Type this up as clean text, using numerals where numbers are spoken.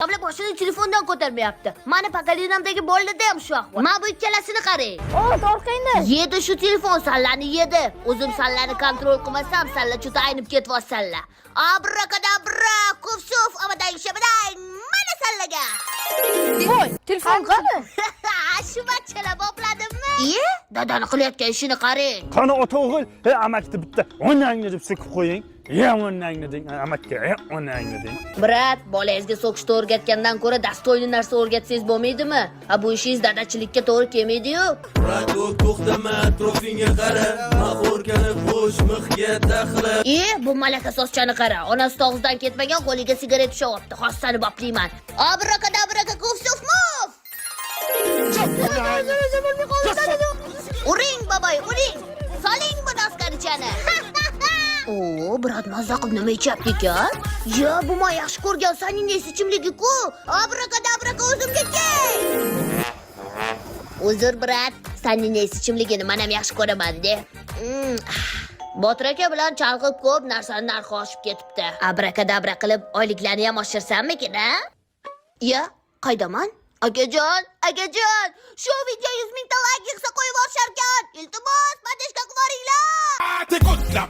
Odamlar boshini telefondan ko'tarmayapti. Mani поколения mdagi bolalarda ham shu ahvol. Mana bu ikkalasini qarang. Ot, orqangda. Yedi shu telefon sanlarni yedi. O'zim sanlarni контроль qilmasam, sanlar juda aynib ketyapsanlar. Abrakadabra, kufsuf, amadang shabadang, mana sanlarga. Voy, telefon qani? Shu bachchalar bopladimmi? Iye, dadani qilayotgan ishini qarang. Qani ota o'g'il, hey amakni bitta onangni deb so'kib qo'ying. Ya onangni deng, amakka ya onangni deng. Брат, bolangizga so'kishni o'rgatgandan ko'ra достойный narsa o'rgatsangiz bo'lmaydimi? Ha, bu ishingiz dadachilikka to'g'ri kelmaydi-yu. Браток, to'xtama, atrofingga qara. Махорка ni qo'sh mixga taxla. E, bu malaka soschani qara. Onasi tog'izdan ketmagan, qo'liga sigaret ushlayapti. Hossani boplayman. Abrakadabraka kufsuf muf. Uring boboy, uring. Soling bu noskarichani. O, брат, mazza qilib nima ichyapti ekan? Ya, bu men yaxshi ko'rgan Sanines ichimligi-ku. Abrakadabraka o'zimga kel. Uzr, брат, Sanines ichimligini men ham yaxshi ko'raman-de. Botir aka bilan chalg'ib ko'p narsani narxi oshib ketibdi. Abrakadabra qilib oyliklarni ham oshirsammikin, a? Ya, qaydaman? Akajon, akajon, shu video 100 mingta layk yig'sa qo'yib yuborisharkan. Iltimos, поддержка qilib yuboringlar. T'écoutes la